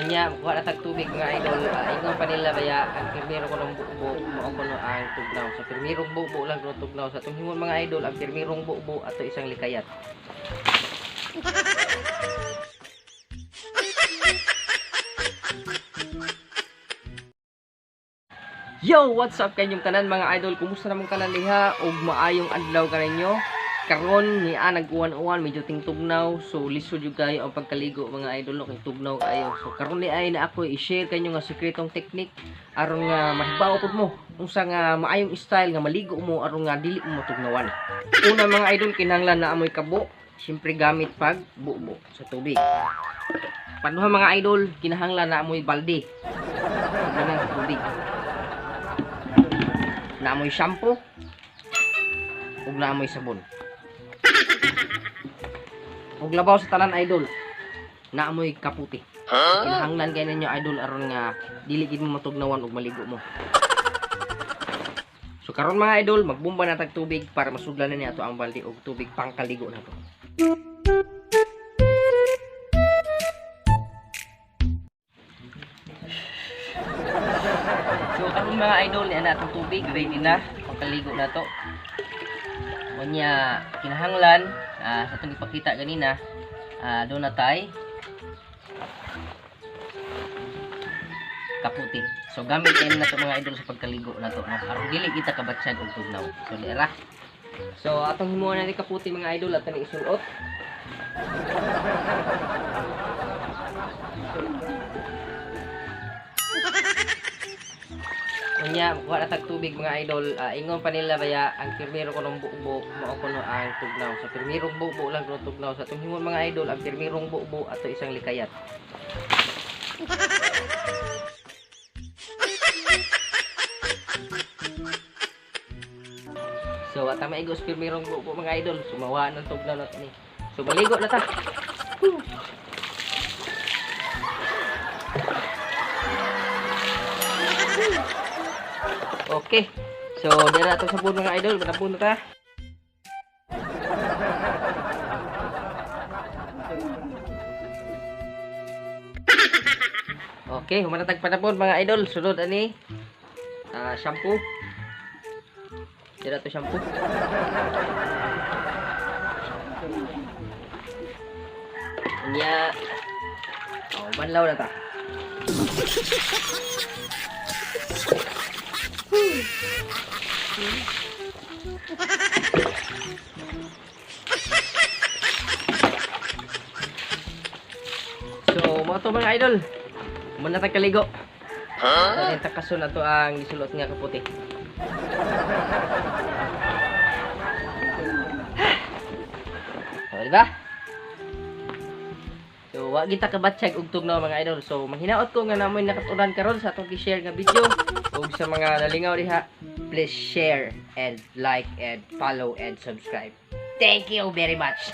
Unya, kuha na tag tubig, mga idol. Ingon pa nila baya, ang pirmiro ko ng bubo, mao kuno ang tugnaw. Sa pirmirong bubo lang kuno tugnaw. Sa atong himon, mga idol, ang pirmirong bubo ato isang likayat. Yo, what's up kanyong tanan, mga idol? Kumusta namong tanan diha? Ug maayong adlaw kaninyo. Karon ni nag-uwan-uwan, medyo tingtugnaw. So lisod jud kayo ang pagkaligo, mga idol, no, kay tugnaw kayo. So karon ni ay na ako i-share kanyo nga sekretong technique aron nga mahibaw pud mo unsa nga maayong style nga maligo mo aron nga dili mo matugnawan. Una, mga idol, kinahanglan na amoy kabo. Siyempre gamit pag bubo sa tubig. Paduha, mga idol, kinahanglan na amoy balde. Sudlanan sa tubig. Naamoy shampoo ug naamoy sabon. Ug labaw sa tanan, idol, naamoy kaputi. Kinahanglan kay ninyo, idol, aron nga dili gid mo matugnawan ug maligo mo. So karon, mga idol, magbumba na tag tubig para masudlan na niya ato ang balde og tubig pangkaligo na to. So karon, mga idol, niya na atong tubig, ready na pangkaligo na to. Unya, kinahanglan sa atong ipakita ganina, doon na tay kaputi. So gamit kayo na to, mga idol, sa pagkaligo na to, no? Aron dili kita kabatsyag og tugnaw. So dira. So atong himuon natin kaputi, mga idol, ato ni isulot. Unya, kuha na tag tubig, mga idol. Ingon pa nila baya, ang pirmiro ko ng bubo, mao kuno ang tugnaw. Sa pirmirong bubo lang kuno tugnaw. Sa atong himon, mga idol, ang pirmirong bubo ato isang likayat. So, at ang maigos pirmirong bubo, mga idol, sumawa ng tugnaw na ni. So, maligo na ta. Okay. So, dira ato sabon, mga idol, manapon na ta. Okay, humanatag panapon, mga idol. Sunod ani shampoo. Dira to shampoo. Unya. Oh, banlaw na ta. So, mga to, mga idol. Muna tag kaligo. Huh? So, takason na to ang gisulot nga kaputi. So, di ba? So, wa kita kabatsyag og tugnaw, mga idol. So, manghinaot ko nga namoy nakatunan karon sa atong gi-share nga video ug sa mga nalingaw diha, please share and like and follow and subscribe. Thank you very much.